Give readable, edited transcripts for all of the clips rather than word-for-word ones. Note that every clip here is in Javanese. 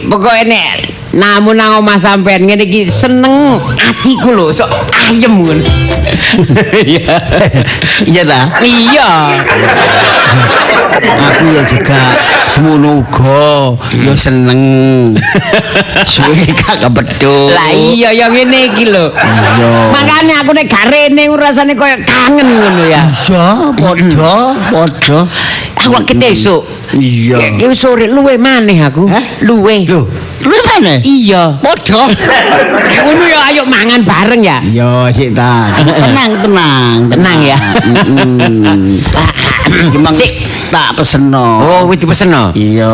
Pokoke nek namu nang omah sampean ngene iki seneng atiku lho, sok ayem ngono. Iya. Iya ta? Iya. Aku ya juga semono uga, ya seneng. Suwe gak kepethuk. Lah iya ya ngene iki lho. Iya. Makane aku nek gak rene rasane koyo kangen ngono ya. Iya, padha, padha. Aku kete esuk. Iya. Iki sore luwe maneh aku. Hah? Luwe. Lho, luwe maneh? Iya. Padha. Ngono ya ayo mangan bareng ya. Iya, sik ta. Tenang, tenang, Tenang ya. Heeh. Iki mang Sik. tak peseno. Oh, wis dipeseno. Iya,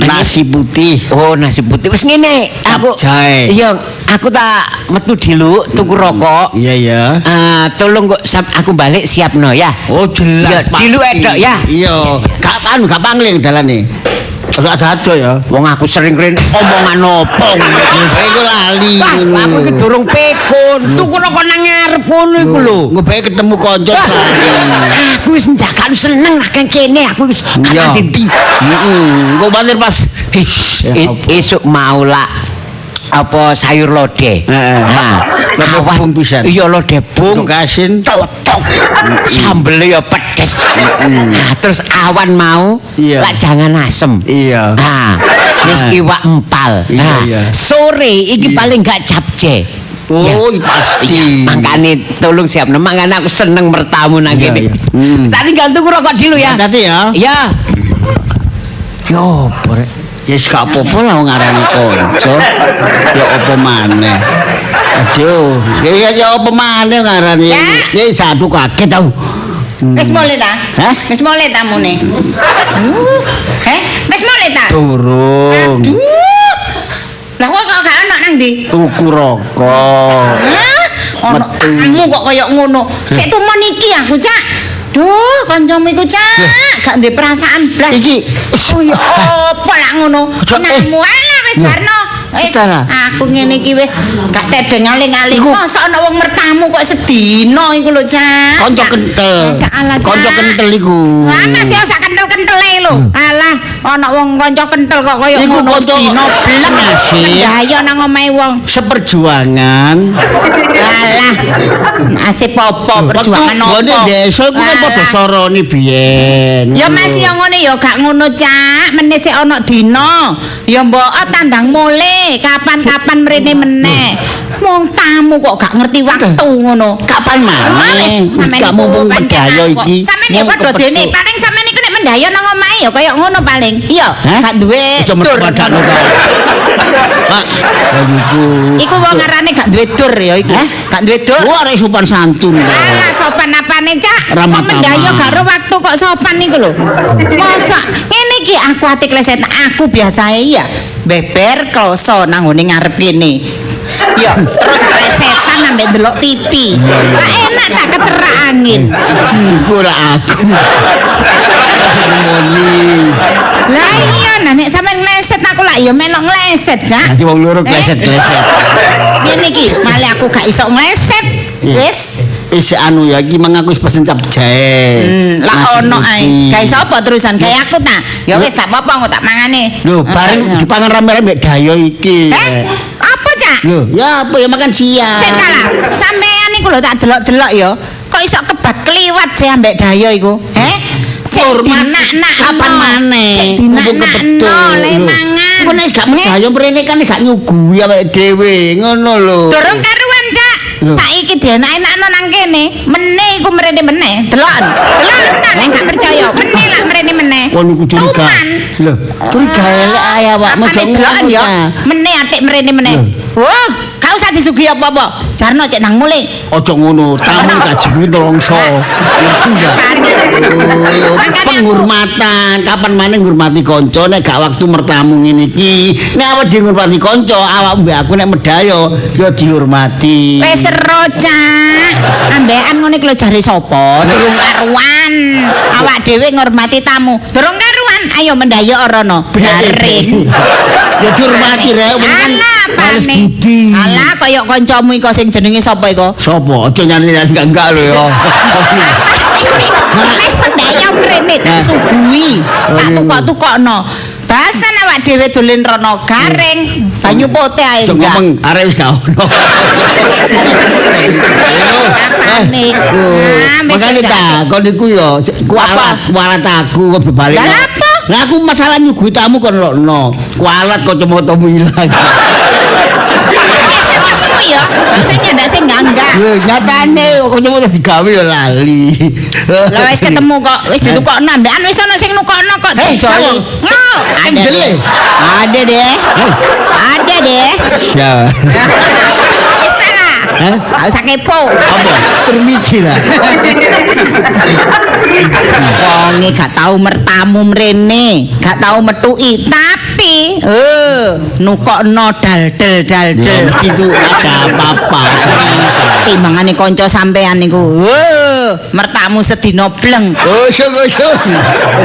nasi putih. Oh, nasi putih wis ngene. Aku Capcay. Iya, aku tak metu diluk tuku rokok. Iya, iya. Tolong kok aku balik siapno ya. Oh, jelas Ya, pasti. diluk edok ya. Iya. Gak anu, gak pangling dalane. Gak ada ya. Wong aku sering kren omongan opo ngono. Iku lali. Wah, aku iki durung pikun. Tuku rokok nang ngarep ngono iku lho. Engko bae ketemu kanca Wah, lali. aku wis njakan seneng lah kan kene aku wis Iya. gak ndi. Heeh, engko banter pas. Ya, apa? Esuk mau lak apa sayur lodeh. Heeh. Nah, Lodeh awan- bung pisan. Iya lodeh bung. Untuk asin. Cocok. Sambele ya pedes. Nah, terus awan mau Iya. lak jangan asem. Iya. Nah, terus Nah. iwak empal. Iya, Nah, iya. sore iki paling gak capce. Oh, pasti. Iya, makane tolong siapno, makane aku seneng mertamu nang Iya, kene. iya. Hmm. Tak tinggal tuku rokok dulu ya. Hati-hati ya. Iya. Yo, apa rek? Ya wis gak apa-apa lah wong ngarani kanca. Ya apa maneh. Aduh, ya ya apa maneh ngarani. Ya. Ya satu kaget tau. Wis mulai ta? Hah? Wis mulai tamune. Wis mulai ta? Durung. Aduh. Lah kok gak ono nang ndi? Tuku rokok. Hah? Ono Metu. tamu kok kaya ngono. Sik tumon iki aku, Cak. Duh, kancamu iku, Cak, gak ndek perasaan blas. Iki. Oh ya apa lak ngono? Aja, eh. Namu alah wis jarno. Wis Salah. aku ngene iki wis gak tedeng aling-aling. Iku- Mosok ana wong mertamu kok sedina iku lho, Cak. Kanca Cak. kentel. Masalah, Cak. Kanca kentel iku. Wah, masih sak kentel-kentele lho. Alah, ana wong kanca kentel kok kaya Iku ngono kanca sedina blek. senasib. Mendaya nang omahe wong. Seperjuangan. Alah, nasib apa perjuangan Waktu apa? nggone desa iku kan padha Alah. sorone biyen. Ya Mas ya ngene ya gak ngono Cak, meneh sik ana dina. Ya mbok tandang mule, kapan-kapan mrene meneh. Wong tamu kok gak ngerti waktu ngono. Kapan Wah, maneh? wis, sampean Gak iku mumpung pancen mendaya aku. iki. Sampean ya Mung padha kepethuk. dene, paling sampean iku nek mendaya nang omahe ya kaya ngono paling. Iya, Hah? gak duwe Aja dur. medhak-medhakno ta. Pak, lha iku. Iku wong ngarane gak duwe dur ya iku. Hah? Gak duwe dur. Wah, arek sopan santun. kok. Alah sopan apane, Cak? Ramah Kok mendaya tamah. gak ro waktu kok sopan niku lho. Mosok ngene iki aku ati kleset aku biasae ya beber kloso nang ngone ngarep kene. Ya, terus klesetan ambek ndelok TV. Lah enak tak keterak angin. Iku lah aku. Nemoni. Lah iya, nah nek sampean ngleset aku lak ya melok ngleset, Cak. Nanti wong loro kleset-kleset. Ngene iki, malah aku gak iso ngleset. Iya. Wis. Wis anu ya iki mang aku wis pesen cap jahe. Lah Nasi ono ae. putih. Gawe sapa terusan? Gawe aku ta? Ya wis gak apa-apa engko tak mangane. Lho, bareng dipangan rame-rame mbek Dayo iki. Eh, apa, Cak? Lho, ya apa ya makan siang. Sik ta lah. Sampean iku lho tak delok-delok ya. Kok iso kebat kliwat sih ambek Dayo iku? Heh? Sik Hormat. dinak-nak. Kapan maneh? Sik Mumpung dinaknakno kepethuk. le Lho. mangan. Engko nek gak medayo mrene kan gak nyuguhi awake dhewe, ngono lho. Durung karuan, Cak. Lho. Saiki dienak-enakno nang kene. Meneh iku mrene meneh. Deloken. Deloken ta nek gak percaya. Meneh lak mrene meneh. Kon iku curiga. Tuman. Lho, curiga elek ae awakmu Apane aja deloken ngono ya. ta. Meneh atik mrene meneh. Wah, gak usah disuguhi apa-apa. Jarno cek nang mulih. Aja ngono, tamu gak disuguhi nelongso. Ngerti enggak? Apane? Oh, Makanya aku- penghormatan, kapan maneh ngurmati kanca nek gak waktu mertamu ngene iki. Nek awake dhewe ngurmati kanca, awakmu mbek aku nek medayo ya dihormati. Wis sero, Cak. Ambekan ngono iku lho jare sapa? Durung karuan. Awak dhewe ngurmati tamu. Durung karuan, ayo mendayo rono. Garing. Ya dihormati rek, wong kan Alah, males apane? budi. Alah, kaya kancamu iku sing jenenge sapa iku? Sopo? Aja nyari-nyari enggak-enggak lho ya. Nek mendayo mrene tak suguhi, tak Oh, tukok-tukokno. Bebasan awak dhewe dolen rono garing, banyu putih ae Aja enggak. ngomong arek wis gak ono. Apane? Ah, wis Makane aja. ta, kon iku yo kualat, kualat aku kok bebalik. Lah apa? Lah aku masalah nyuguhi tamu kon lokno. Kualat kacamatamu ilang. Wis ketemu ya. Sing nyandak sing enggak-enggak. Lho nyatane kacamata digawe yo lali. Lah wis ketemu kok, wis ditukokno ambekan wis ana sing nukokno kok Eh, dijoli. sapa? Ngo, Sing jele. Ada deh. Ada deh. Siapa? Wis ta lah. Hah? Gak usah kepo. Apa? Termiji lah. Wonge gak tau mertamu mrene, gak tau metuki, tapi nukokno daldel Ya daldel. mesti itu ada apa-apa. Timbangane kanca sampean niku. Mertamu sedina bleng. Oh, syuk, syuk.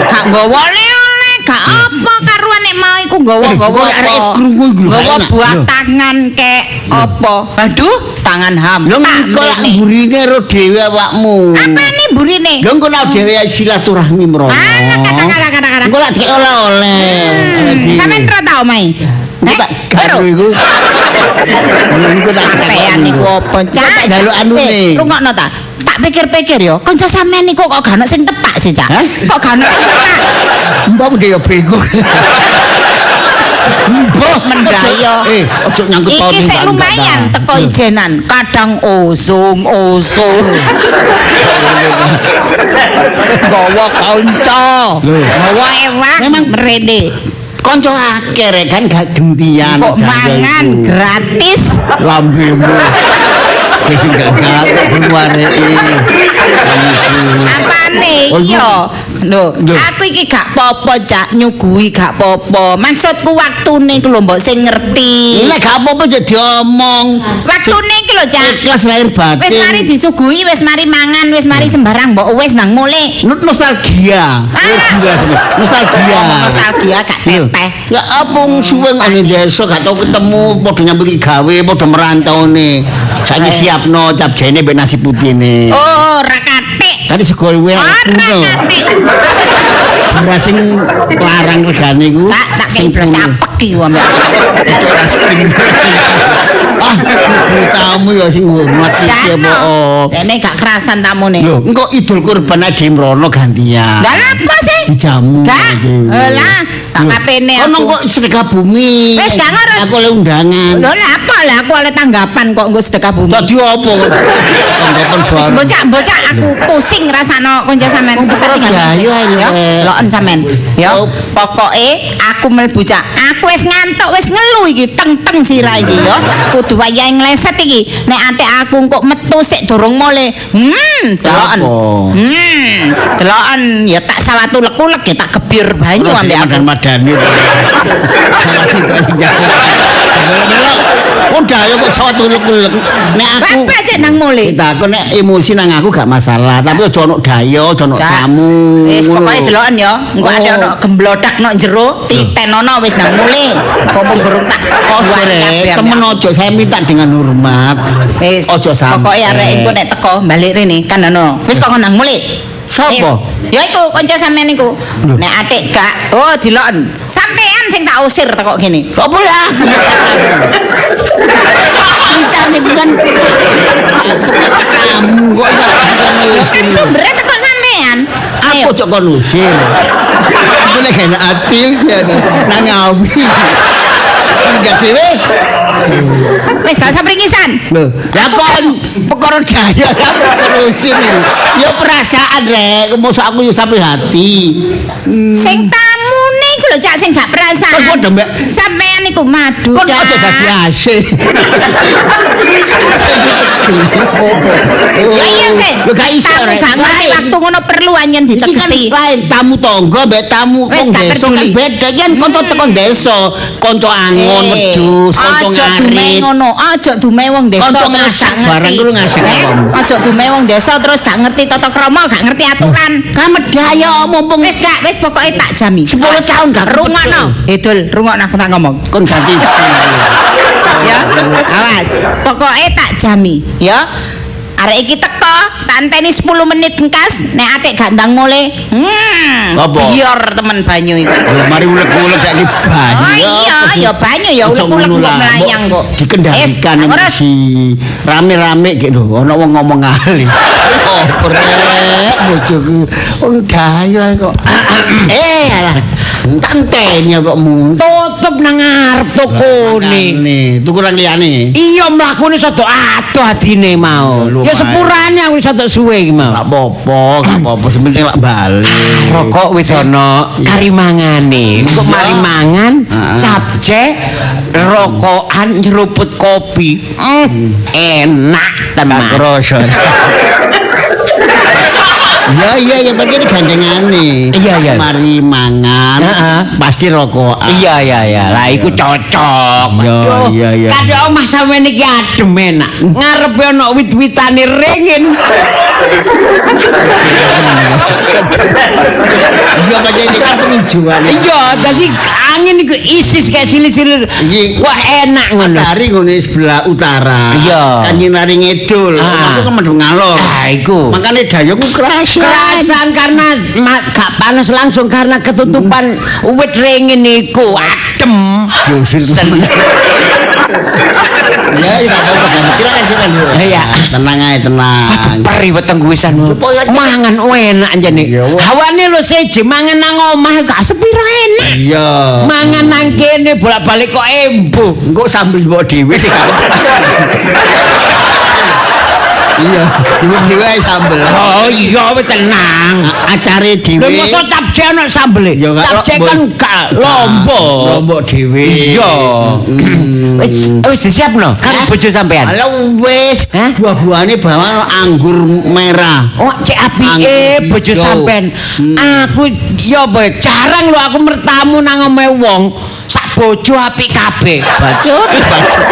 Gak nggawa oleh-oleh, gak apa karuan nek mau iku nggawa-nggawa Eh, kok arek apa. krungu iku lho, Nggawa enak. buah Lho. tangan kek apa. Aduh, tangan ham. Lho engko lak mburine ro dhewe awakmu. Apane mburine? Lho engko lak dhewe silaturahmi mrono. Alah, kata-kata. Engko lak dikek oleh-oleh. Sampeyan ora tau mai? Engko tak garu iku. Engko tak Sampeyan niku apa, Cak? Tak njaluk anune. Rungokno ta. Tak pikir-pikir yo, kanca sampeyan niku kok gak ono sing tepak sih, Cak? Hah? Kok gak ono sing tepak? Mbak aku dhewe bingung. Mbah Mendayo. Ojo nyangkut paut Iki sik lumayan teko ijenan, kadang osung-osung. Gawa kanca, Lho. gawa ewang Memang mrene. Kanca akeh rek kan gak gentian. Kok mangan gratis. Lambemu. Sing gak gak kok berwareki. Apane? Oh, iku- Iya. Lho, Lho. aku iki gak popo, Cak, nyuguhi gak popo. Maksudku waktune iku lho mbok sing ngerti. Lah gak apa-apa aja diomong. Waktune iki lho, Cak. Ikhlas lahir batin. Wis mari disuguhi, wis mari mangan, wis mari sembarang mbok wis nang mulih. Nostalgia. Alah. Gila sih. Nostalgia. Ngomong nostalgia gak Lho. teteh. Ya apa wong suwe ngene desa gak tau ketemu padha nyambut gawe padha merantaune. Saiki siapno cap jene mbek nasi putihne. Oh, ora katik. Tadi sego luwe Ora katik. Beras sing larang regane iku. Tak kei beras apek iki ambek aku. Ora skin. Ah, nyuguhi tamu ya sing hormat iki apa. Jano. Dene gak kerasan tamune. Lho, engko Idul Kurban ade mrono gantian. Lah apa sih? Dijamu. Gak. Lah, gak kapene Ono aku. kok sedekah bumi. Wis, gak ngurus. Aku oleh undangan. Lho lah apa lah aku oleh tanggapan kok nggo sedekah bumi. Tadi apa kok? Tanggapan Wis bareng. bocah-bocah aku pusing ngrasakno kanca sampean wis tak tinggal. Ayo, ayo, Ya, Rek. loken sampean. Ya, Oh. pokoke aku mlebu cak. Aku wis ngantuk, wis ngelu iki, teng-teng sirah iki ya. Kudu wayahe ngleset iki. Nek atik aku kok metu sik durung mule. Deloken. Apa? Deloken ya tak sawatu lek-ulek ya tak gebir banyu ambek aku. Madan-madani. Salah situ sing jago. Melok. Udah ya kok sawat ulek-ulek. Nek aku Bapak cek nang mule. Kita aku nek emosi nang aku gak masalah, tapi aja ono dayo, aja ono Gak. tamu. Wis ngono pokoke lho. deloken ya, engko Oh. ada ono gemblodak nok jero, titenono wis nang mule. Apa gurung tak Ojo jual rek, kabeh ambek temen aku. ojo, saya minta dengan hormat. Wis, Ojo sampe. Pokoke arek iku nek teko balik rene kandhano. Wis kok nang mule. Sapa? Wis. Ya iku kanca sampean iku. Nek atik gak, oh deloken. Sampean sing tak usir teko kene. Kok boleh aku? Kita niku kan tamu kok iso kon Lho kan usir. sumbere teko sampean. Ayo. Aku cok kon usir. Itu nek enak ati ya nang ngawi. Enggak dhewe. Wis gak usah pringisan. Lho, lah kon perkara daya lah kon usir. Ya perasaan rek, mosok aku yo sampe hati. Sing tamune iku lho Cak sing gak perasaan. Kon padha mbek Sampean iku madu kon Cak. aja dadi AC. Sing ditegel. Ya iya Cek. Lho gak iso Tamu rek. gak ngerti Lain. waktu ngono perlu anyen Iki kan ditegesi. lain tamu tangga mbek tamu Wis, wong gak desa kan peduli. beda kan kanca teko desa, kanca angon wedhus, kanca Aja dume ngarit. ngono, aja dume wong desa Kanca terus ngasak gak ngerti. barang kuwi ngasak awakmu. Aja dume wong desa terus gak ngerti tata krama, gak ngerti aturan. Kamedaya mumpung Wis gak, wis pokoke tak jami. 10 tahun gak Rungokno. Edul, rungokno aku tak ngomong. kon ganti. Ya, awas. Pokoke tak jami, ya. Arek iki teko, tak enteni 10 menit engkas, nek atik gak ndang mule. Apa? Biar temen banyu iku. Lho mari ulek-ulek saiki banyu. Oh iya, ya banyu ya ulek-ulek kok melayang kok. Dikendalikan emosi. Rame-rame gek lho, ana wong ngomong ali. Oh, brek bojoku. Wong dayo kok. Alah. Enteni kok mu. Tutup nang ngarep tokone. Tuku nang liyane. Iya mlakune sedok adoh adine mau. Ya sepurane aku sedok suwe iki mau. Gak apa-apa, gak apa-apa, sing penting lak bali. Rokok wis ana, kari mangane. Kok mari mangan, capce, rokokan nyeruput kopi. Enak tenan. Gak kroso. Ya iya ya berarti gandengane. Iya iya. Mari mangan, pasti rokokan. Iya iya iya. Lah iku cocok. Iya iya iya. Kadang omah sampean iki adem enak. Ngarepe ana wit-witane ringin. Iya pancen iki kan penghijauan. Iya, dadi angin iku isis kayak silir-silir. Wah enak ngono. Matahari ngene sebelah utara. Iya. Kan nyinari ngidul. Aku kan mendung ngalor. Ah iku. Makane dayoku keras. Kerasan karena gak panas langsung karena ketutupan wit ringin iku adem. Diusir. Ya, tidak apa-apa. Silakan silakan. Iya. Tenang ae, tenang. Aduh, perih weteng wisan. Mangan enak jane. Hawane lho seje mangan nang omah gak sepiro enak. Iya. Mangan nang kene bolak-balik kok embuh. Engko sambel mbok dhewe sing gak kepas. Iya, iku dhewe ae sambel. Oh iya wis tenang. Acare dhewe. Lho mosok capce ana sambele. Capce kan gak lombok. Lombok dhewe. Iya. Wis wis disiapno karo bojo sampean. Ala wis, buah-buahane bawang anggur merah. Oh, cek apike bojo sampean. Aku ya apa jarang lho aku mertamu nang omahe wong sak bojo apik kabeh. Bacut, bacut.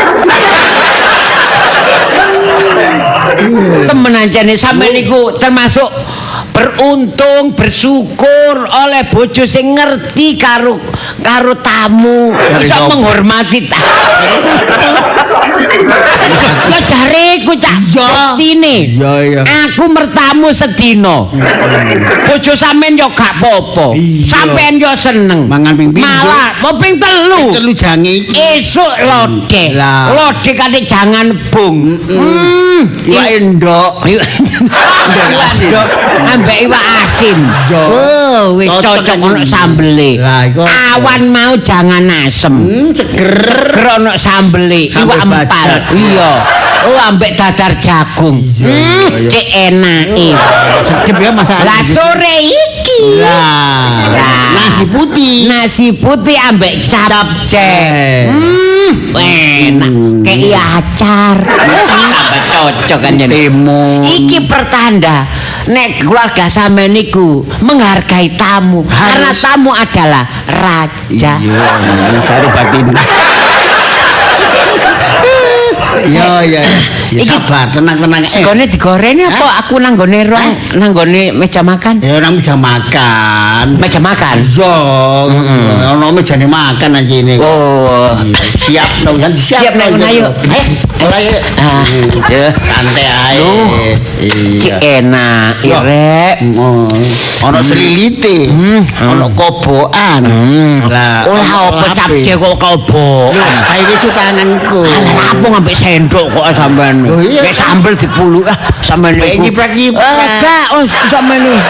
Temenan jane sampean niku termasuk beruntung, bersyukur oleh bojo sing ngerti karo karo tamu, bisa menghormati tamu. Lah jareku cak buktine. Iya iya. Aku mertamu sedina. Bojo sampean yo gak apa-apa. Sampean yo seneng. Mangan ping pindho. Malah mau ping telu. Telu jange iki. Esuk lodeh. Lodeh kate jangan bung. Iwak endok. Iwak endok ambek iwak asin. Oh, wis cocok ono sambele. Awan mau jangan asem. Seger. Seger ono sambele, iwak empal. Iya. Oh, ambek dadar jagung. Cek enake. Sedep ya masakan. Lah sore iki. Lah, nasi putih. Nasi putih ambek capce. Enak. Kayak acar. Tambah cocok kan jane. Timun. Iki pertanda nek keluarga sampean niku menghargai tamu. Karena tamu adalah raja. Iya, karo batin. Iya, iya. Ya sabar, tenang-tenang. Segone digoreng apa aku nang nggone ruang, nang nggone meja makan? Ya nang meja makan. Meja makan? Iya, ono mejane makan anjene. Oh. Siap, nang siap. Siap nang ayo. Ayo. Santai ae. Cek enak, irek. Ono selilite, ono kobokan. Lah, ora apa capce kok kobokan. Ae wis tanganku. Lah apa ngambek sendok kok sampean. Nek sambel dipuluk ah sampean niku. Nyiprak-nyiprak. Gak, wis sampean niku.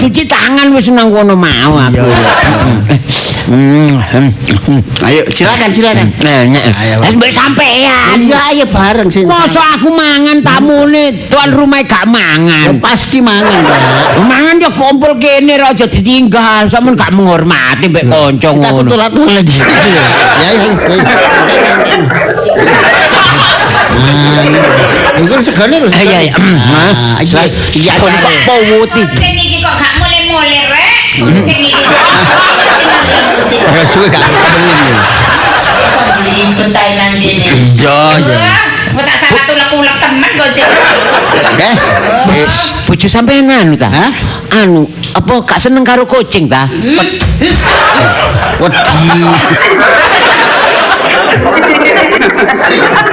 Cuci tangan wis nang kono mau aku. Ayo silakan silakan. Nah, wis mbek sampean. Iya, ayo bareng sing. Mosok aku mangan tamune tuan rumah gak mangan. Ya pasti mangan, Pak. Mangan ya kumpul kene ra aja ditinggal. Sampeyan gak menghormati mbek kanca ngono. Kita tulat-tulat. Ya ya. Nah, iku segane lho. Iya iya. Nah, iki segane kok powuti. Kucing iki kok gak mulih-mulih rek. Kucing iki. Kucing. Ora suwe gak ketemu. Iso beli bentai nang kene. Iya iya. Engko tak sakat ulek-ulek temen kucing. Wis bojo sampean anu ta? Anu, apa gak seneng karo kucing ta? Wedi.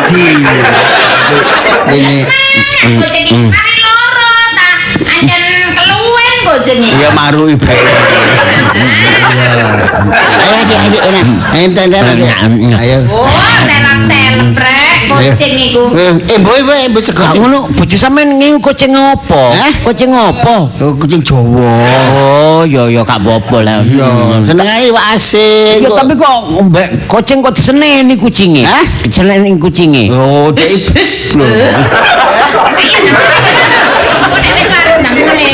Di. Ini. Kucing iki mari loro ta. Ancen keluwen kucing iki. Ya maru ibu. Ayo adik adik enak. Enten enten. Ayo. Oh, telap-telep rek kucing iku. Boy boy boy sego. Ngono bojo sampean ngingu kucing opo? Kucing opo? Kucing Jawa. Oh, ya ya gak apa-apa lah. Iya, senengane iwak asin. Ya tapi kok mbek kucing kok diseneni kucinge? Hah? Diseneni kucinge. Oh, dek lho. Ayo nang. Engko nek wis warung nang mule.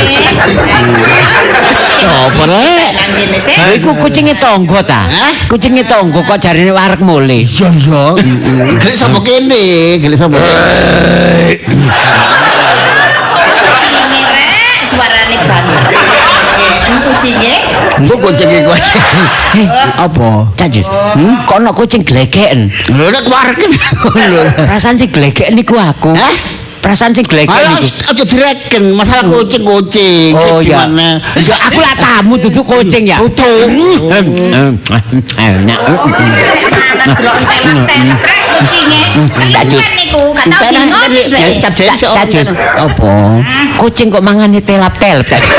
Sopo rek? Nang kene sik. Lha iku kucinge tangga ta? Kucinge tangga kok jarine wareg mule. Iya iya. Gelek sapa kene? Gelek sapa? Kucinge rek, suarane banter. Kucinge. Engko kucinge kuwi. Apa? Cak Jus. Kok ono kucing glegeken? Lho nek wareg lho. Perasaan sing glegeken niku aku. Hah? Perasaan sing glegeken Alah, niku. aja direken masalah kucing-kucing. Oh ya. Gimana? Ya aku lah tamu duduk kucing ya. Tutup. Enak. Mangan delok telap-telep rek kucinge. Keluwen niku, gak tau bingung. Cap jari sik Cak Jus. Apa? Kucing kok mangane telap-telep. Cak Jus.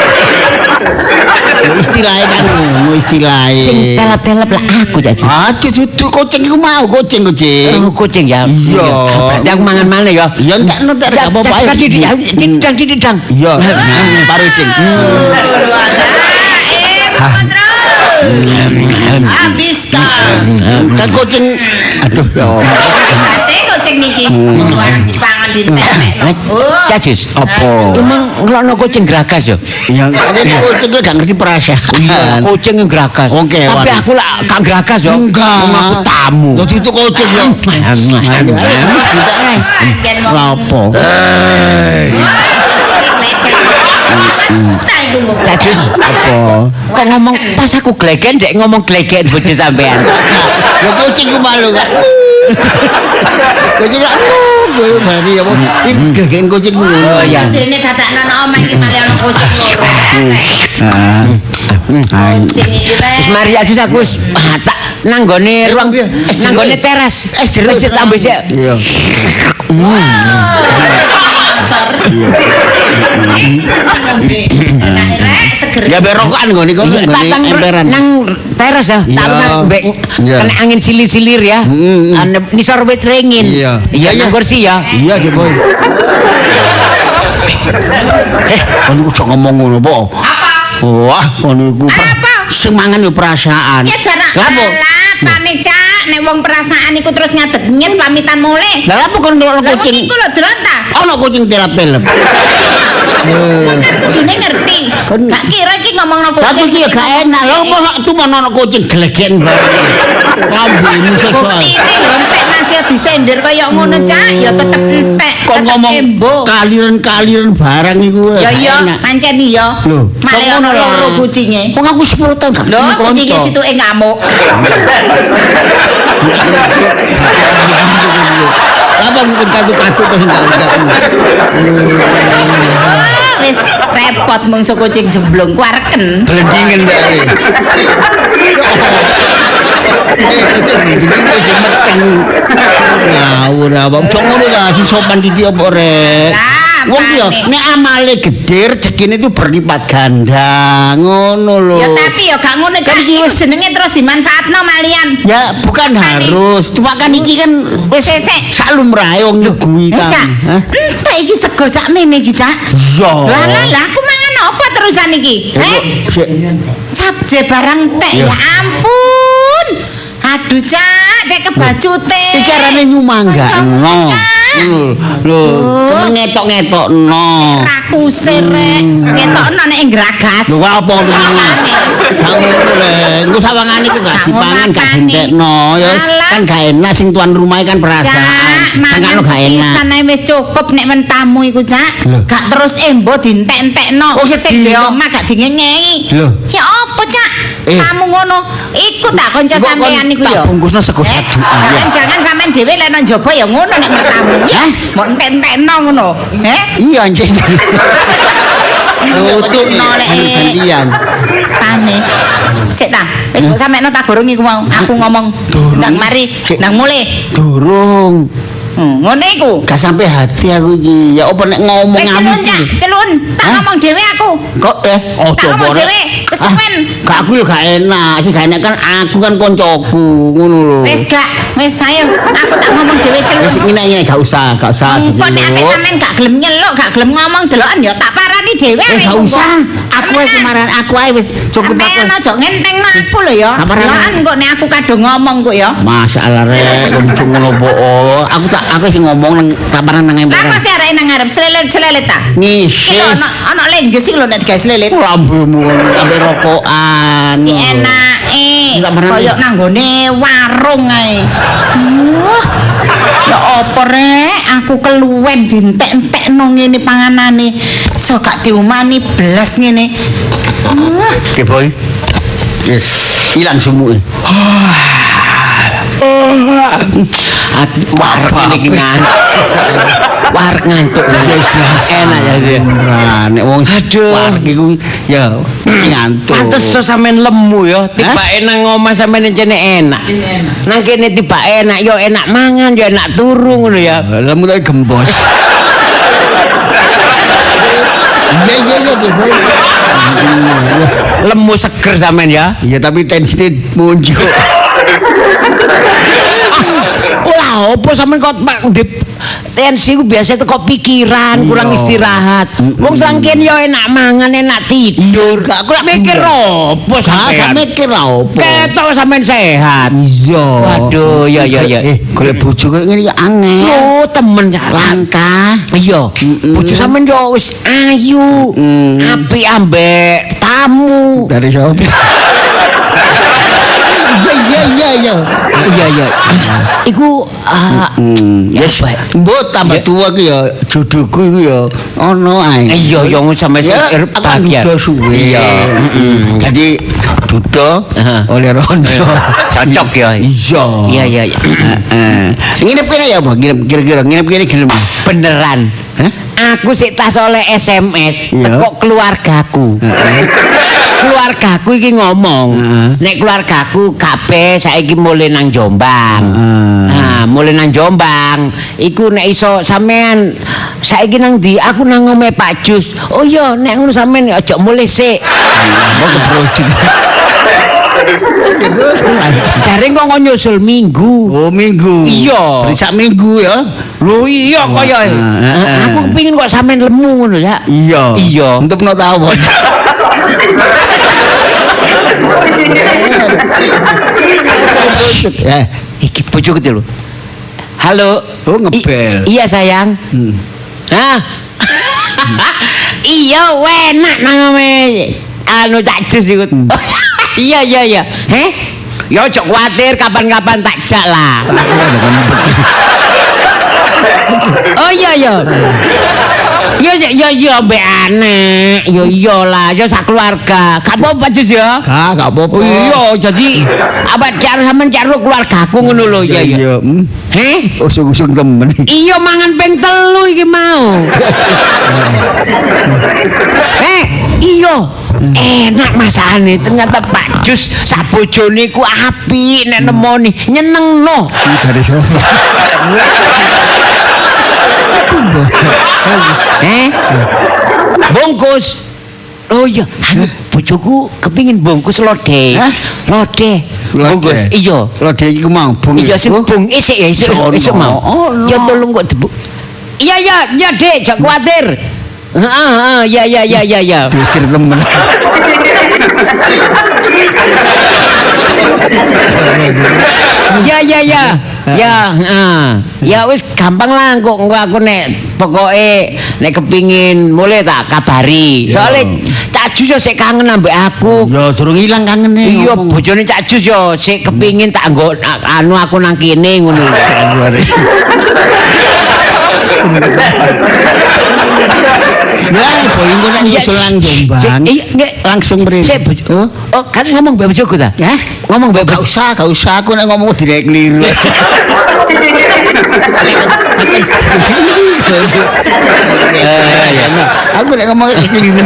Istilahnya kan ngono istilahnya. Sing telap-telep lah aku Cak Jus. Aduh duduk kucing iku mau kucing-kucing. Oh, kucing ya. Iya. Berarti aku mangan maneh ya. Ya entekno entek gak apa-apa. Cak, didang didang. Iya, paru kucing. Habis kan. Kan kucing aduh ya Allah. Kasih kucing niki. Warung dipangan dientekno. Oh. Cak Jus. Apa? Emang ngelokno kucing gragas ya? Ya kucing gak ngerti perasaan. Iya, kucing yang gragas. Wong kewan. Tapi aku lah gak gragas ya. Enggak. Wong aku tamu. Lho itu kucing ya. Entekne. Agen wong. Lah apa? Cak Jus, Apa? kok ngomong pas aku glegen dek ngomong glegen bojo sampean. Ya kucing ku malu kan. Kucing kan berarti ya apa? Iki glegen kucing ku. Oh iya. Dene dadakno nang omah iki malah ana kucing loro. Heeh. Kucing iki rek. Wis mari Cak Jus aku wis tak nang nggone ruang nang nggone teras. Es jeruk. Wis tambah sik. Iya. Ngasor. Kucing ngombe. Enak rek seger. Ya berokan nggone kono Tak nggone nang emperan. nang teras ya. Tak Iya. nang mbek Iya. kena angin silir-silir ya. Nisor wit ringin. Iya. Iya nang kursi ya. Iya, Ki Boy. Kon iku aja ngomong ngono, po. Apa? Wah, kon iku. Apa? Sing mangan yo perasaan. Ya jarak. Lah apa? Lah pane Cak, nek wong perasaan iku terus ngadeg nyen pamitan mulih. Lah apa kon ndelok Lah wong kucing? iku lho delok ta. Ono kucing telap-telep. Wong kan kudune ngerti. Kon- Gak kira iki ngomongno kucing. Tapi iki ya gak enak lho, mosok tumono ono kucing glegen bareng. Lambemu sesuk. Buktine yo entek Mas yo disender kaya ngono Cak, ya tetep entek. Kok tetep ngomong embo. kaliren-kaliren barang iku. Ya iya, enak. pancen iya. Lho, Malah kok ono ngono lah. loro kucinge. Wong aku 10 tahun gak Lho, ketemu kanca. kucinge situke ngamuk. Apa mungkin katu-katu terus enggak-enggak. Oh, wis repot mungsu kucing jemblung kuareken. Blendingen mbak. Itu blendingen kucing meteng. Ngawur apa? Ojo ngono ta, sing sopan iki apa rek? Lah, Wong ki yo apane? nek amale gedhe rezekine itu berlipat ganda, ngono lho. Ya tapi ya gak ngono Cak. Kan iki Iku wis- jenenge terus dimanfaatno malian. Ya bukan Apane? harus, cuma kan iki kan wis Sik, sik. sak lumrahe wong nyuguhi Eh, kan. Cak. Hah? Entek iki sego sakmene iki, Cak. Iya. Lah lah lah aku mangan apa terusan iki? Ya, Eh, kok, sik. sabje barang tek Iya. ya ampun. Aduh, Cak, cek kebacute. Iki arane nyumanggakno. Cak. Lho, lho, ngetok-ngetokno. Rakuse rek, ngetokno nek ngragas. Lho kok apa ngono? Apane? Gak ngono le. Engko sawangane kok gak Gak dipangan, gak ngono dientekno ya. Alah. Kan gak enak sing tuan rumah kan perasaan. Cak, mangan Sangkano gak enak. sepisan ae wis cukup nek men tamu iku, Cak. Lho. Gak terus embo dientek-entekno. Oh, Sing sedih. di omah gak dingengengi. Lho. Ya apa, Cak? Eh. Tamu ngono. Iku tak kanca Engko kon sampean iku tak ya. bungkusno sego Eh, sadukan, ya. Jangan-jangan sampean dhewe lek nang njaba ya ngono nek mertamu. Ya, mbok entek-entekno ngono. Eh? Iya anjing. Tutupno lek Gantian. Pane. Sik ta, wis mbok sampeno tak gorong iku mau. Aku ngomong Durung. ndang mari, Sik. ndang mulih. Durung. Ngene iku. Gak sampai hati aku iki. Ya apa nek ngomong Wis celun, Cak, celun. Tak ngomong dhewe aku. Kok Tak ngomong dhewe, kesuwen. Gak aku yo gak enak. Sing gak enak kan aku kan koncoku, ngono lho. Wis gak, wis ayo aku tak ngomong dhewe celun. Wis ngene-ngene gak usah Engko nek ate diceluk. sampean gak gelem nyeluk, gak gelem ngomong deloken ya tak parani dhewe. Gak usah. Aku wis kemarin aku ae wis cukup aku. Sampean aja ngentengno aku lho ya. Deloken kok nek aku kadung ngomong kok ya. Masalah rek, wong ngono po. Aku sing ngomong nang taparan nang emperan. Lah masih areke nang ngarep selelet-selelet ta? Ngisis. Iki ana lengges iki lho nek digawe selelet. Lambemu ambek rokokan. Enake. Koyok nang nggone warung ae. Wah. Ya apa rek, aku keluwen dientek-entekno ngene panganane. So gak diumani blas ngene. Wah. Oke, boy. Yes, ilang sumuke. Wareg iki ngantuk. Wareg ngantuk. Enak ya. Nek wong wareg iku ya mesti ngantuk. Pantes so sampean lemu ya, tibake nang omah sampean encene enak. Nang kene tibake enak ya enak mangan ya enak turu ngono ya. Lemu tapi gembos. Iya iya iya. Lemu seger sampean ya. Iya tapi tensine muncul. Lah opo sampean kok tensi ku biasa teko pikiran, kurang istirahat. Wong saking yo enak mangan, enak tidur. Gak aku lak mikir opo sampean? Gak mikir lah opo. Ketok sampean sehat. Iya. Waduh, iya iya iya. Golek bojo koyo ngene ya angel. Oh, temen ya langka. Iya. Bojo sampean yo wis ayu. Apik ambek tamu. Dari sapa? Iya iya iya. Iya iya. Iku yes. Mbok tambah tua ku ya jodohku iku ya ono ae. Iya ya sampe bahagia. Duda suwe. Iya. Dadi duda oleh rondo. Cocok ya. Iya. Iya iya iya. Heeh. Nginep kene ya apa? Kira-kira nginep kene gelem. Beneran. Hah? Aku sik tas oleh SMS teko keluargaku. Keluargaku iki ngomong, nek keluargaku kabeh saiki mulih nang Jombang. Nah, mulih nang Jombang, iku nek iso sampean saiki nang ndi? Aku nang omahe Pak Jus. Oh iya, nek ngono sampean aja mulih sik. Mau kebrojit. Jare kok nyusul minggu. Oh, minggu. Iya. Berarti sak minggu ya. Lho iya kaya. Aku kepengin kok sampean lemu ngono ya. Iya. Iya. Entupno tawon. Iki bojoku lho. Halo. Oh, ngebel. Iya sayang. Hah? Iya, enak nang ome. Anu tak jus iku. Iya iya iya. Heh? Ya ojo kuwatir kapan-kapan tak jak lah. Oh iya iya. Ya ya ya mbek anak. Ya iya lah, ya sak keluarga. Gak apa-apa Jus ya? Gak apa-apa. Oh iya, jadi apa cara sampean karo keluargaku ngono lho iya iya. Heh? Usung-usung temen. Iya mangan ping 3 iki mau. Iya. Enak masakane ternyata Pak Jus sak bojone ku apik nek nemoni nyenengno. Iki dari sapa? Bungkus. Oh iya, anu bojoku kepingin bungkus lodeh. Lodeh. Bungkus. Iya. Lodeh iku mau bung. Iya sing bung isik ya isik isik mau. Ya tolong kok debuk. Iya iya iya Dik, aja kuwatir. Heeh, iya iya iya iya iya. Diusir temen. Ya ya ya. Ya, heeh. Ya wis gampang lah kok engko aku nek pokoke nek kepingin mulai tak kabari. Soale Cak Jus yo sik kangen ambek aku. Ya durung ilang kangene. Iya, bojone Cak Jus yo sik kepingin tak nggo anu aku nang kene ngono lho. Ya, boy engko nek nyusul nang Jombang. Langsung mrene. Oh, kan ngomong mbek bojoku ta? Ya, ngomong mbek gak usah, gak usah aku nek ngomong direk keliru. Aku nek ngomong keliru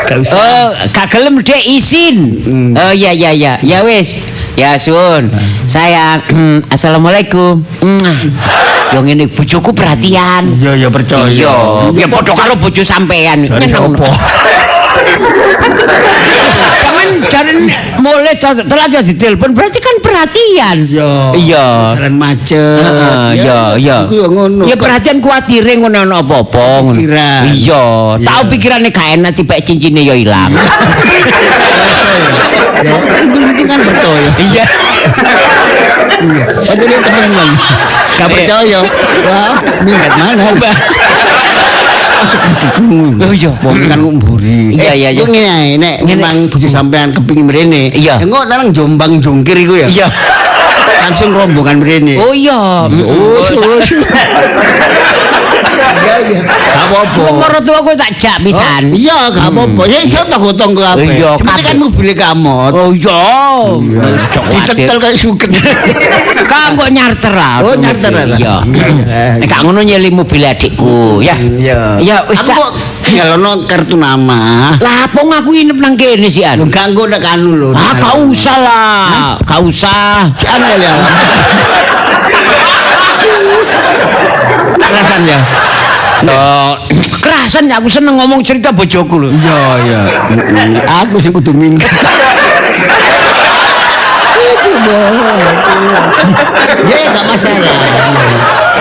gak usah. Oh, gak gelem Dek izin. Oh iya iya iya. Ya wis. Ya suwun. Sayang, assalamualaikum. Yo ngene bojoku perhatian. Iya ya percaya. Iya, ya padha karo bojo sampean. Nyeneng. Jangan jangan mulai telat ya ditelepon berarti kan perhatian. Iya. Iya. Jalan macet. Iya, iya. Iku ya ngono. Ya perhatian kuwatire ngono ana apa-apa ngono. Iya, tau pikirane gak enak tiba cincine ya ilang. Ya, itu kan percaya. Iya. Iya. Padahal dia temenan. Gak percaya. Wah, minggat mana? Oh iya, wong kan ngumburi. Iya iya iya. Ngene ae nek memang bojo sampean kepingin mrene. Iya. Engko nang Jombang jongkir iku ya. Iya. Langsung rombongan mrene. Oh iya. Oh. Iya iya. Gak apa-apa. Moro tuaku tak jak pisan. Iya, gak apa-apa. Ya iso tak tonggo kabeh. Seperti kan mobil kamot. Oh iya. Ditetel kayak suket. Kamu nyarter lah. Oh, nyarter lah. Iya. Nek gak ngono nyeli mobil adikku, ya. Iya. Ya wis aku kok tinggalno kartu nama. Lah apa ngaku inep nang kene sih an? Lho gak engko nek anu lho. Ah gak usah lah. Gak usah. Anu ya. Kerasan ya. Loh, kerasan aku seneng ngomong cerita bojoku lho. Iya, iya. Aku sing kudu minggat. Itu ya gak masalah.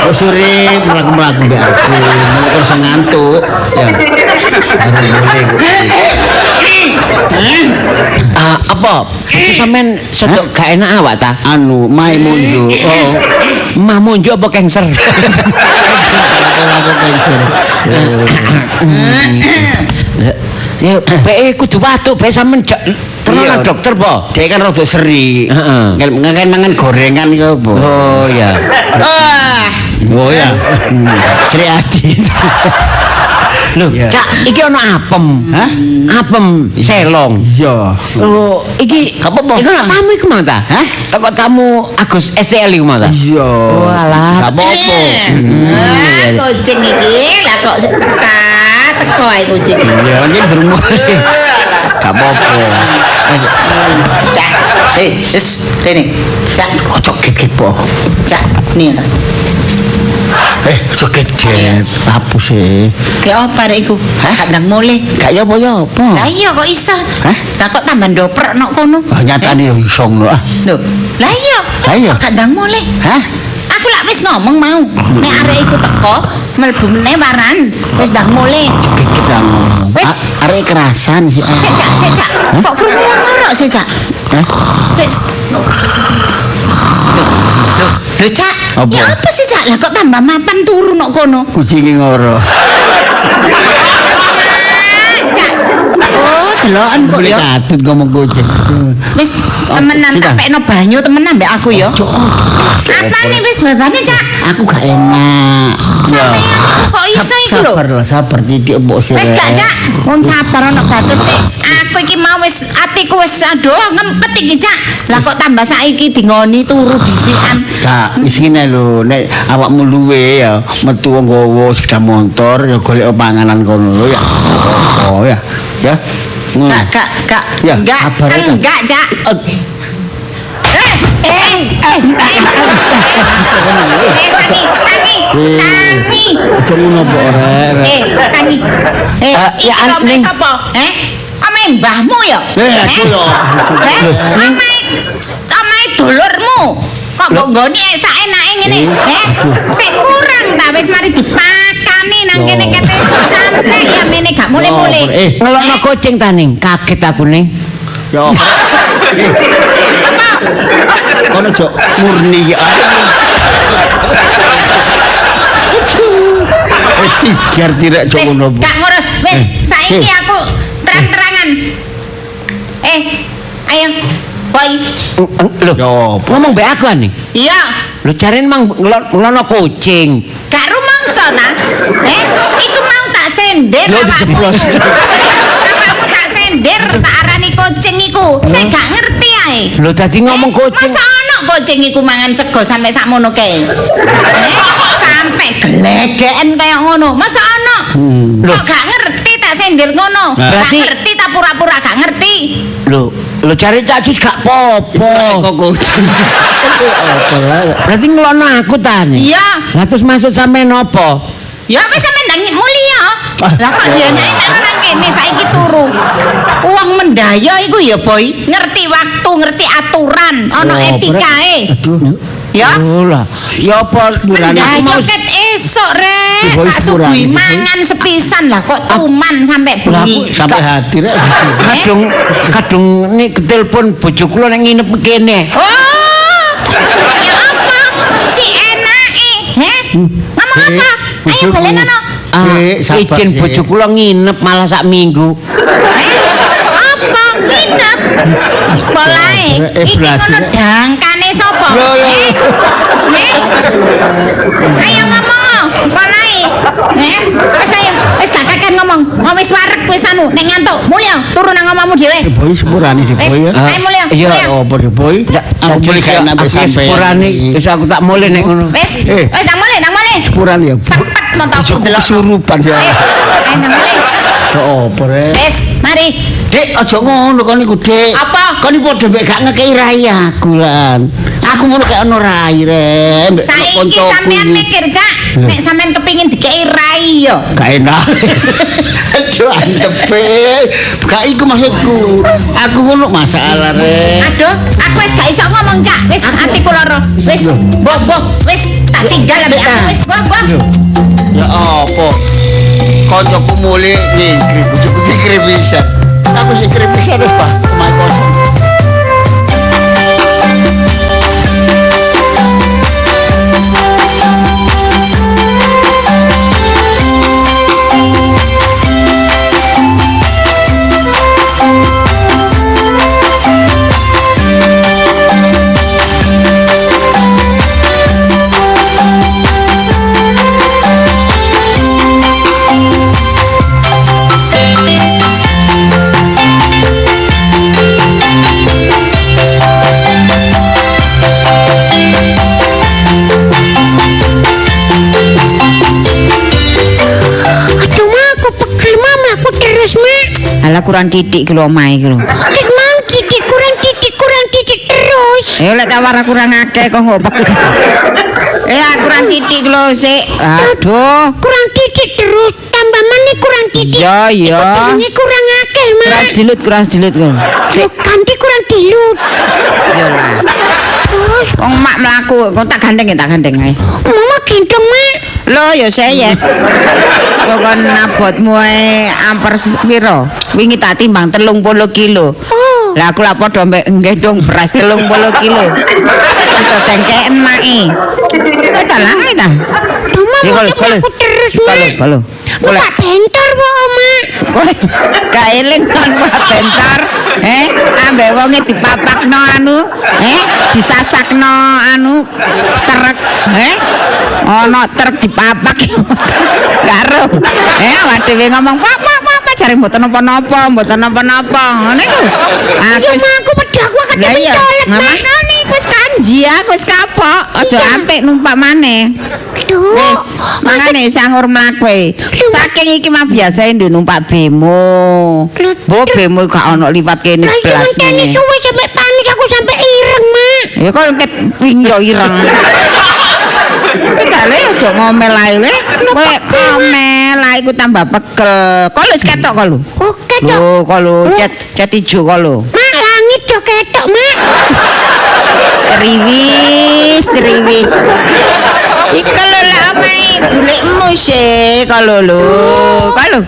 Oh, sore mlaku-mlaku mbek aku, mulai terus ngantuk ya. Baru mulai kok. Apa? Itu sampean sedok gak enak awak ta? Anu, mae munjuk. Oh. Mah munjuk apa cancer? Apa cancer? Ya, be kudu watuk, be sampean terus dokter po. Dia kan rada seri. Heeh. Ngen mangan gorengan iku apa? Oh iya. Oh ya. Sri Adi. Loh, Cak, iki ana apem. Hah? Apem selong. Iya. Oh, iki gak apa-apa. Iku ana tamu iku mang ta? Hah? Teko tamu Agus STL iku mang ta? Iya. Oh alah. Gak apa-apa. Kucing iki lah kok teko ae kucing iki. Iya, iki durung mulai. Gak apa-apa. Cak. Wis, rene. Cak, ojo get-get po. Cak, nih ta. Ojo get-get. Apa sih? Ya apa rek iku? Hah? Gak ndang mulih. Gak ya apa ya apa? Lah iya kok iso. Hah? Lah kok tambah ndoprok nok kono? Ah nyatane yo iso ngono ah. Lho, lah iya. Lah iya. Kok gak ndang mulih? Hah? Aku lak wis ngomong mau. Nek arek iku teko, mlebu meneh waran, wis ndang mulih. Get-get ngomong. Wis. Arek kerasan sih. Sik, Cak, sik, Cak. Kok krungu wong ngorok sih, Cak? Hah? Sik. Lho, Cak. Apa? Ya apa sih, Cak? Lah kok tambah mapan turu nok kono? Kucinge ngorok. Cak. Oh, deloken kok Boleh ya. katut ngomong kucing. Wis temenan Sita. tak pekno banyu temenan mbek aku ya. Apane wis babane, Cak? Aku gak enak. Sampeyan kok iso iku lho. Sabar lah, sabar titik mbok sire. Wis gak, Cak? Wong sabar ono batese. Aku iki mau wis atiku wis aduh ngempet iki, Cak. Lah kok tambah saiki dingoni turu dhisikan. Kak, wis ngene lho, nek awakmu luwe ya metu nggawa sepeda motor ya golek panganan kono lho ya. Oh ya. Ya. Gak, gak, gak. Ya, Enggak, sabar aja. enggak, Cak. Tangi, tangi, tangi. Aja ngono kok rek. Tangi. Ya, Iki Ning. sapa? Omahe mbahmu ya? Aku yo. Omahe omahe dulurmu. Kok mbok nggoni saenake ngene? Sik kurang ta wis mari dipakani nang kene kete sampe ya mene gak mulih-mulih. Ngelokno kucing ta Ning? Kaget aku Ning. Yo. Apa? Kono jok murni ya. Tigar tirek jok Wis ngono. gak ngurus. Wis saiki aku terang-terangan. Ayo. Boy. Lho, Yo, apa? ngomong mbek aku Ning. Iya. Lho jarene mang ngelokno kucing. Gak rumangsa ta? Iku mau tak sender Lho, awakmu. dijeblos. Awakmu tak sender tak arani kucing iku. Sik gak ngerti ae. Lho dadi ngomong kucing. Masa ono kucing iku mangan sego sampe sakmono kae? Sampe glegeken kaya ngono. Masa ono? Lho. Kok gak ngerti tak sendir ngono. Gak ngerti ta pura-pura gak ngerti. Lho, lho cari Cak Jus gak popo. Kok kucing. Berarti ngelono aku ta nih. Iya. Lah terus maksud sampean apa? Ya wis sampean ndang mulia. Lah kok dienak-enak nang kene saiki turu. Wong mendaya iku ya, Boy, ngerti waktu, ngerti aturan, ana etikae. Aduh. Ya. Lah, ya apa aku mau ket esuk rek, tak suguhi mangan sepisan lah kok tuman sampe bengi. Sampai hati rek. Kadung nek telepon bojo kula nek nginep kene. Oh. Ya apa? Cik enake, heh? Ngomong apa? Ayo balenono. Izin bojo kula nginep malah sak minggu. Apa nginep? Polae. Iki ngono dangkane sapa? Ayo ngomong, polae. Wis ayo, wis gak kaken ngomong. Wis wareg wis anu, nek ngantuk mulya turu nang omahmu dhewe. Boy sepurane Boy ya. Ayo mulya. Iya, opo Boy? Aku mulih gak enak sampe. Sepurane wis aku tak mulih nek ngono. Wis, wis nang mulih, nang mulih. Sepurane ya. Sepet montoku delok. Kesurupan ya. Wis, ayo nang mulih. Ya opo rek? Wis, mari. Dik, aja ngono kon iku, Dik. Apa? Kon iku padha mek gak ngekeki rai aku lan. Aku ngono kaya ono rai rek. Saiki sampean mikir, Cak, nek sampean kepengin dikeki rai yo. Gak enak. Aduh, antepe. Gak iku maksudku. Aku ngono masalah rek. Aduh, aku wis gak iso ngomong, Cak. Wis atiku lara. Wis, mbah, wis tak tinggal ambek aku wis, mbah. Ya apa? Kancaku mulih nyingkri, bojoku nyingkri pisan. Aku nyingkri pisan wis, Pak. Omahe kosong. Alah kurang titik ki lho omahe ki lho. Ket mau titik kurang titik terus. Eh lek tawar kurang akeh kok kok pegel. Kurang titik lho sik. Aduh, kurang titik terus tambah maneh kurang titik. Iya, iya. Ini kurang akeh, Mak. Kurang dilut kok. Sik ganti kurang dilut. Iya lah. Terus wong mak mlaku, kok tak gandeng ya tak gandeng ae. Mama gendong, Mak. Lho ya seyet. Kok kon abotmu ae amper piro? Wingi tak timbang 30 kilo. Oh. Lah aku lak padha mbek nggendong beras 30 kilo. Kita tengkeken mae. Ta lah ta. Mama aku terus, Mak. Kalau. Pak bentor wae, Mak. Gak eling kon Pak bentor. Ambek wonge dipapakno anu, disasakno anu truk, Ono truk dipapak. Karo. Awak dhewe ngomong, "Pak, Pak, Pak, jare mboten napa-napa, mboten napa-napa." Ngene iku. Aku wedi aku Lah iya, mencolot, Mak. makane wis kanji aku wis kapok, aja ampik numpak maneh. Wis, mangane sangur mlaku. Saking iki mah biasae nduk numpak bemo. Mbok bemo gak ono liwat kene Lah iki blas mantene ngene. suwe sampe panik aku sampe ireng, Mak. Ya kok ket wingi yo ireng. Kowe le aja ngomel ae le. Kowe ngomel ae iku tambah pegel. Kok wis ketok kok lho. Oh, ketok. Lho, kok lho cet ijo kok lho. Mak, langit do ketok, Mak. Triwis, triwis. Iku lho lak omahe bulikmu sih kok lho lho. Kok lho.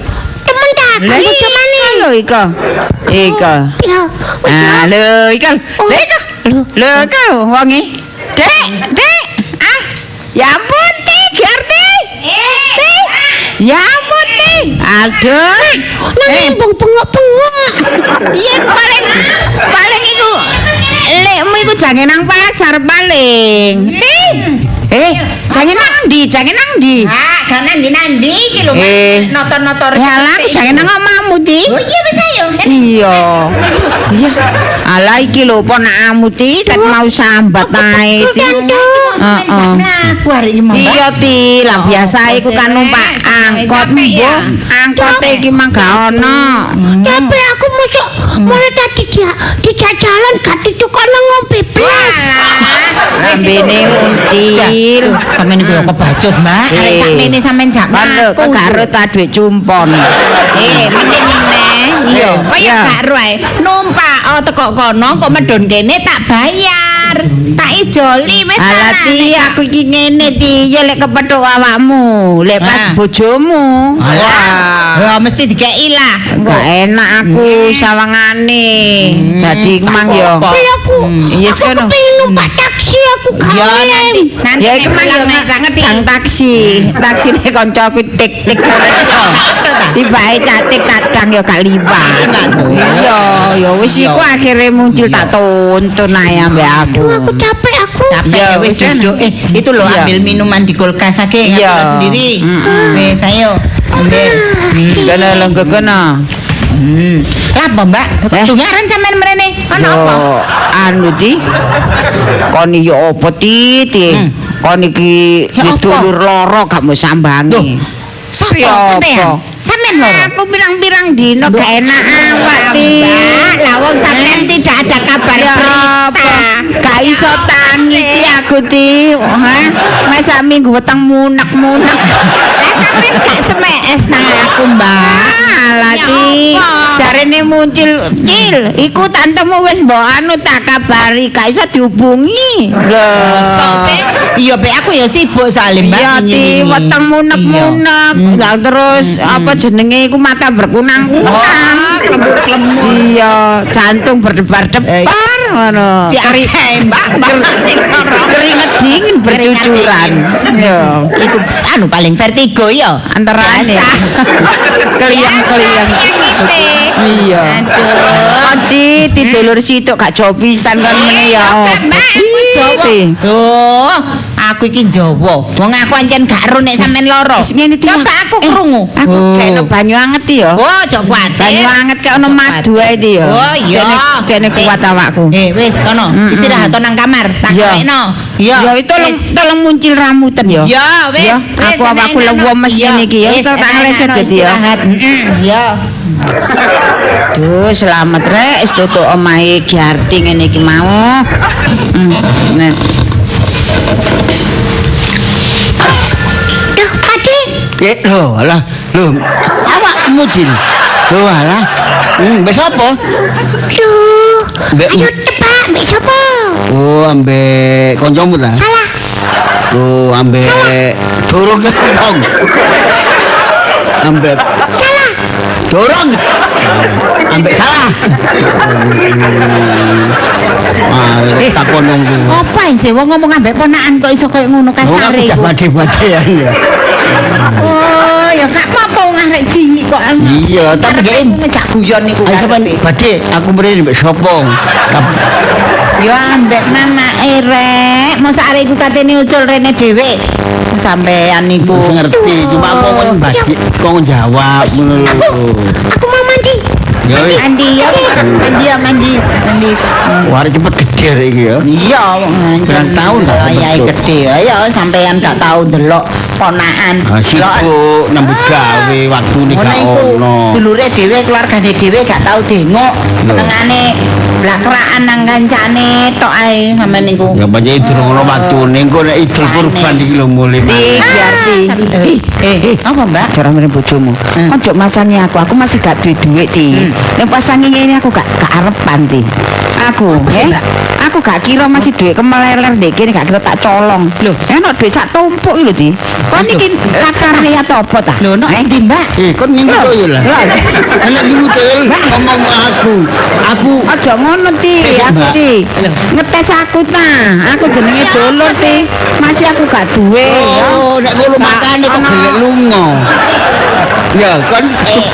Temen ta, Lah bojo maneh lho iko. Iko. Ya, wis Ah lho iko. Lho iko. Lho iko wonge. Dek, Dek. Ah. Ya ampun, Ti, Gerti. Ti. Ya ampun, Ti. Aduh. Nang embung bengok-bengok. Iya paling iku lekmu iku jange nang pasar paling. Ti. Jange nang ndi? Jange nang ndi? Ah, gak nandi-nandi iki lho, Mas. Notor-notor. Ya lah, aku jange nang omahmu, Ti. Oh iya wis ayo. Iya. Iya. Alah iki lho ponakmu Ti, ket mau sambat ae Ti. Heeh. Aku hari iki mau. Iya Ti, lah biasa iku kan numpak angkot mbuh. Angkote iki mang gak ono. Tapi aku masuk mulai tadi dia dijak jalan gak ditukokno ngombe blas. Lambene muncil. Sampeyan niku ya kebacut, Mbak. Arek sakmene sampean jak Kan lho mlaku. kok gak ro ta dhuwit cumpon. Meneh-meneh. Iya, Kaya gak ro ae. Numpak oh teko kono kok medhun kene tak bayar. Tak ijoli wis ta. Alah Ti, aku iki ngene Ti, ya lek kepethuk awakmu, lek pas bojomu. Wah, ya mesti dikeki lah. Gak enak aku sawangane. Dadi mang yo. Kalau aku, Iya, aku sekono. kepengin numpak taksi aku gak Ya oleh. nanti, nanti Ya nek iku mang yo pulang naik taksi. ngedang taksi. Taksine kancaku tik-tik. Tibake catik tadang yo gak liwat. Iya, ya wis iku akhire muncul tak tuntun ae ambek aku. Aduh, aku capek aku. Capek Ya, ya wis wis, duduk. Itu loh Iya. ambil minuman di kulkas ake Iya. ngambil sendiri. Wis ayo. Ambil. Kono lenggo kono. Lah apa, Mbak? Eh. Dungaran sampean mrene. Ono Yo apa? anu Ti. Kon iki yo apa Ti? Ti? Kon iki Ya apa? dulur loro gak mau sambangi. Sopo Ya sampean? apa? Sampean loro. Aku pirang-pirang dino gak enak awak Ti. Mbak, lah wong sampean tidak ada kabar Ya berita. apa? Gak iso tangi Ti aku Ti. Hah? Masa minggu weteng munek-munek. Lah sampean gak semes nang aku, Mbak. Alah Ya Ti. apa? Jarene muncul, "Cil, iku tantemu wis mbok anu tak kabari, gak iso dihubungi." Lho. Sok sih. Iya, Be, aku ya sibuk soalnya, Mbak. Iya Ti, weteng munek-munek. Lah terus apa jenenge iku mata berkunang-kunang. Klemur-klemur. Iya, jantung berdebar-debar ngono. Keri, Mbak, Mbak. Keringet dingin bercucuran. Iya. Iku anu paling vertigo ya. Antarane. Keliyang-keliyang. Iya. Aduh. Ati tidulur situk gak jauh pisan kan meneh ya. Mbak, aku Jawa. Ti. Loh, aku iki Jawa. Wong aku ancen gak ero nek sampean loro. Wis ngene Ti. Coba aku krungu. Aku kekno banyu anget Ti ya. Oh, aja kuwatir. Banyu anget kek ono madu ae Ti ya. Oh, iya. Jene kuat awakku. Wis kono, istirahat nang kamar, tak Iya. gawekno. Iya. Ya itu tolong tolong muncil ramuten ya. Ya, wis. Ya, aku awakku lemes ngene iki ya. Tak ngleset dadi ya. Istirahat. Heeh, ya. Duh, selamat rek, wis tutuk omahe Giarti ngene iki mau. Nah. Duh, Pade, Lho, alah, lho, awakmu Jin. Lho, alah. Mbek sapa? Duh, Mbek ayo tebak mbek sapa? Oh, ambek kancamu ta? Salah. Oh, ambek dorong dong. Ambek Salah. dorong. Ambek salah. Mari takon wong kuwi. Apa sih wong ngomong ambek ponakan kok iso koyo ngono Wong aku kasare jak iku. badhe-badhean ya. Oh, ya gak apa-apa wong arek cilik kok. Iya, tapi Karepe dhek ngejak guyon iku. Ayo sampean badhe, aku mrene mbek sapa? Ya ambek mamake rek. Masa arek iku katene ucul rene dhewe. Sampean niku. Wis ngerti, cuma aku kon badhe kon jawab ngono lho. Aku mau mandi. Ya wis. Mandi ya, mandi ya, mandi, mandi. Wah, arek cepet gede arek iki ya. Iya, wong Pirang tahun lah, Ya betul. gede. Ya sampean gak tau ndelok ponakan. Ah, sibuk nambut gawe waktune Ngono gak iku ono. dulure dhewe, keluargane dhewe gak tau dengok. Lho. Senengane blakrakan nang kancane tok ae sampean niku. Ya pancen durung ono waktune engko nek Idul Kurban iki lho mulih. Ti, Giarti. Apa, Mbak? Cara mrene bojomu. Ojo masani aku masih gak duwe duit Ti. Nek pasangi ngene aku gak arepan Ti. Aku, aku gak kira masih duit kemeleler ndek kene gak kira tak colong. Lho, enak duit sak tumpuk iki lho Ti. Kon iki lakare ya apa ta? Lho, nok endi, Mbak? Kon nyinggung tuyul lah. Enak nyinggung tuyul ngomong aku. Aku Aja ngono Ti, aku Mbak. Ti. Ngetes aku ta. Aku jenenge dulur Ti. Masih aku gak duwe ya. Oh, nek ngono makane kok Ana. gelek lunga. Ya, kon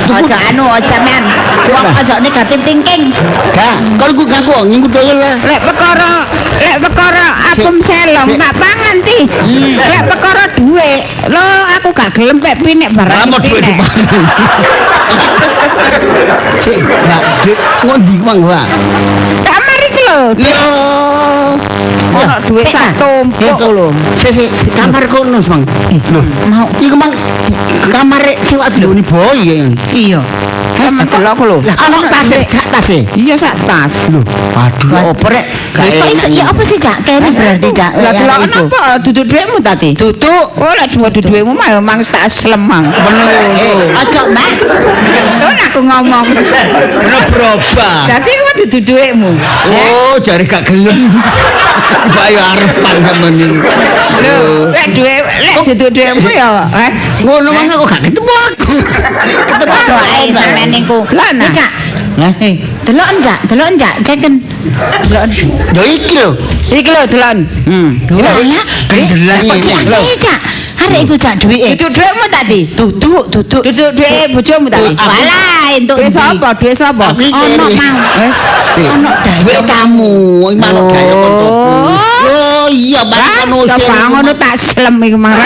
Aja anu, aja men. Wong aja negatif thinking. gak, kon ku ngaku nyinggung tuyul lah. Lek perkara apem selong tak pangan Ti. Lek perkara dhuwit, lho aku gak gelem pek pinek barang. Lah mau duit pinek. dipangan. Sik, Mbak, duit ngondi mang, Mbak? Kamar iki lho. Lho. Ono duit sak tumpuk lho. Sik, sik, kamar kono, Mang. Lho, Mau. iku mang kamar sing wak dioni boy ya. Iya. Sampeyan delok ku lho. Lah, ono tas gak tas e? Iya sak tas. Lho, aduh, opo rek? Gak Kok iso enak. ya apa sih, Cak? Keri berarti, Cak. Lah Ya, delok iku. napa duduk duitmu tadi? Duduk. Oh lah duduk duitmu mah ya mang tak slemang. Bener. Ojo, Mbak. Betul aku ngomong. Bener berubah. Dadi iku dudu duitmu. Oh, jare gak gelem. Tiba ayo arepan sampean niku. Lho, lek duit lek duduk duitmu ya, eh. Ngono mang kok gak ketemu aku. Ketemu Padha ae sampean niku. Lah, nah. Eh, Cak. Hah? Eh, deloken, Cak. Deloken, Cak. Ceken. Deloken. Lho iki lho. Iki lho delon. Hmm. Lah, Gendelan kok ngene lho. akeh, Cak. Arek iku, Cak, duwike. Duduk duitmu tadi. Duduk, duduk. Duduk duit bojomu tadi. Walah, entuk Duit endi? sapa? Duit sapa? Aku iki Ono kere. mau. Eh? Ono dayo. Duit tamu, iki manuk dayo koncoku. Oh iya, balik kono Lah, bangun tak slem iku marah.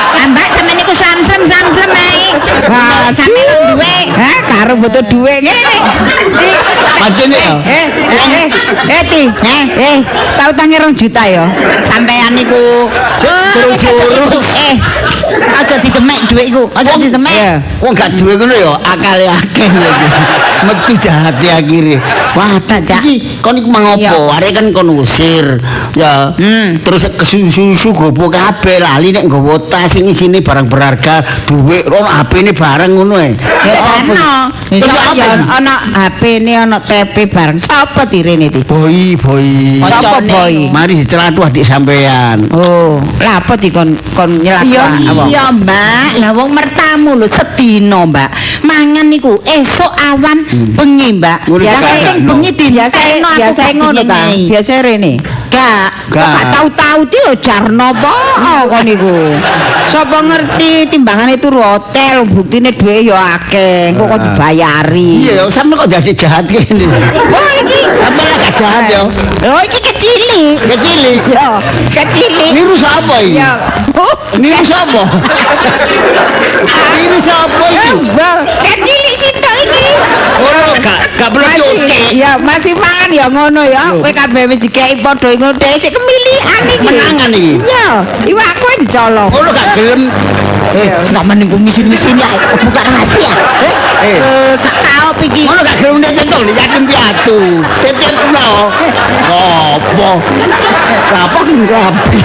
Lah, Mbak, sampean niku slam-slam slam-slam ae. Waduh. Kami duwe. Hah, karo butuh duit ngene. Pancen ya. Ti. Tau tangi 2 juta ya. Sampean niku Terus aja ditemek dhuwit iku, aja ditemek. Iya. Wong gak duwe ngono ya, akale akeh lho iki. Metu jahate akhire. Wah, Cak. iki kon iku mang opo? Arek kan kon usir. Ya. Terus kesusu-susu gopo kabeh lali nek nggawa tas sing isine barang berharga, dhuwit, ono HP-ne barang ngono e. Ya ono. Terus Sapa apa ya iki? ana HP-ne ana TP bareng. Sapa direne ti? Boy, boy. Sapa Koncone. boy? Mari dicelatu adik sampean. Oh, lah apa di kon kon nyelatu Ya apa? iya, Mbak. Lah wong mertamu lho sedina, Mbak. Mangan niku esuk awan bengi, Mbak. Ngono Lah gak sing ono. bengi Biasa dintekno aku biasa gak ngono ta. dinyenyei. Biasa rene. Gak. Kok gak tau-tau ti yo jarno apa kon niku. Sapa ngerti timbangane turu hotel, buktine duwe yo akeh, engko kok dibayari. Iya, sampe kok jadi jahat kene. Oh iki, Sampe lah gak jahat ya. oh iki kecili. Kecil. Yo, kecili. Niru sapa iki? Yo. Oh, Niru sapa? Niru sapa iki? kecili sitok iki. Ngono gak gak perlu cuci. Ya masih mangan ya ngono ya. Kowe kabeh wis dikeki padha ngono dhewe sik kemilikan iki. Menangan iki. Iya, iwak aku yang dicolong. Ngono gak gelem. Nggak mending misin-misin ya, buka rahasia. Eh, Gak tau iki. ngono gak gelem nek centol yatim piatu. Titip no. Apa? Lah apa ngrabi?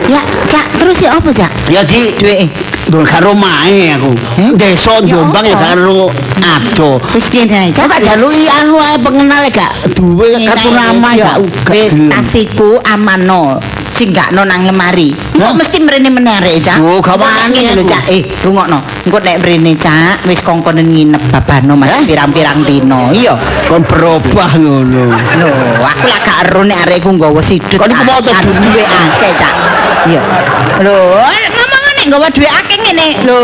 Ya, Cak, terus ya apa, Cak? Ya di Duwe. Lho gak romahe aku. Desa Jombang ya gak karo ado. Wis kene ae, Cak. Cak tak jaluki anu ae pengenal gak duwe kartu nama gak Wis tasiku amano. Singgakno nang lemari. Engko mesti mrene meneh arek, Cak. Oh, gak wani Ngene lho, aku. Cak. Rungokno. Engko nek mrene, Cak, wis kongkonen nginep babano Mas pirang-pirang dino. Iya. Kon berubah ngono. Lho, aku lah gak ero nek arekku nggawa sidut. Kon iku mau to, Kan duwe akeh, Cak. Iya. Lho, ngomong nek nggawa duwe akeh ngene. Lho,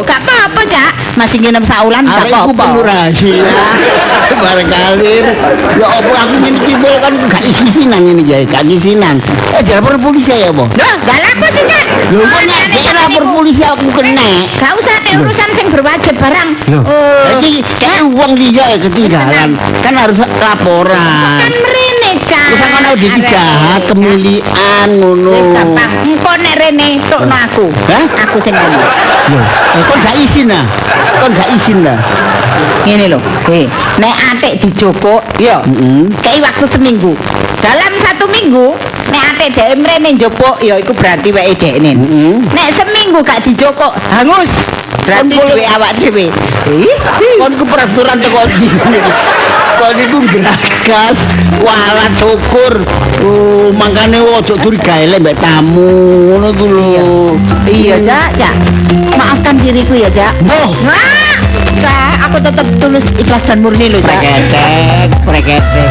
gak apa-apa, Cak. Masih nginep saulan gak Arek iku apa-apa. penuh rahasia. Bareng kalir. Ya apa aku ngene iki boleh kan gak isinan ngene iki, gak isinan. Eh dilapor polisi ya apa? Loh, gak lapor sih, Cak. Lho kok nek dhek lapor polisi aku kena. Gak usah nek urusan sing berwajib barang. Lho, Oh, iki kayak uang liya ya ketinggalan. Kan harus laporan. kan mrene, Cak. Terus kan ono jahat, kemilian ngono. Wis gampang. Engko nek rene tokno aku. Hah? Aku sing ngomong. Lho, kon gak izin ah? Kon gak izin ah? Ngene lho. Nek atik dijupuk, ya. Heeh. Kei waktu seminggu. Dalam 1 minggu, nek atik dhek mrene njupuk, ya iku berarti weke dhekne. Heeh. Nek seminggu gak dijupuk, hangus. Berarti Kon boleh- duwe awak dhewe. Kon iku peraturan teko ndi iki? Kon iku gragas, walat syukur. Oh, mangkane ojo curiga elek mbek tamu ngono iku lho. Iya, Cak, Cak. Maafkan diriku ya, Cak. Oh, Wah, Cak, aku tetep tulus ikhlas dan murni lho, Cak. Preketek, preketek.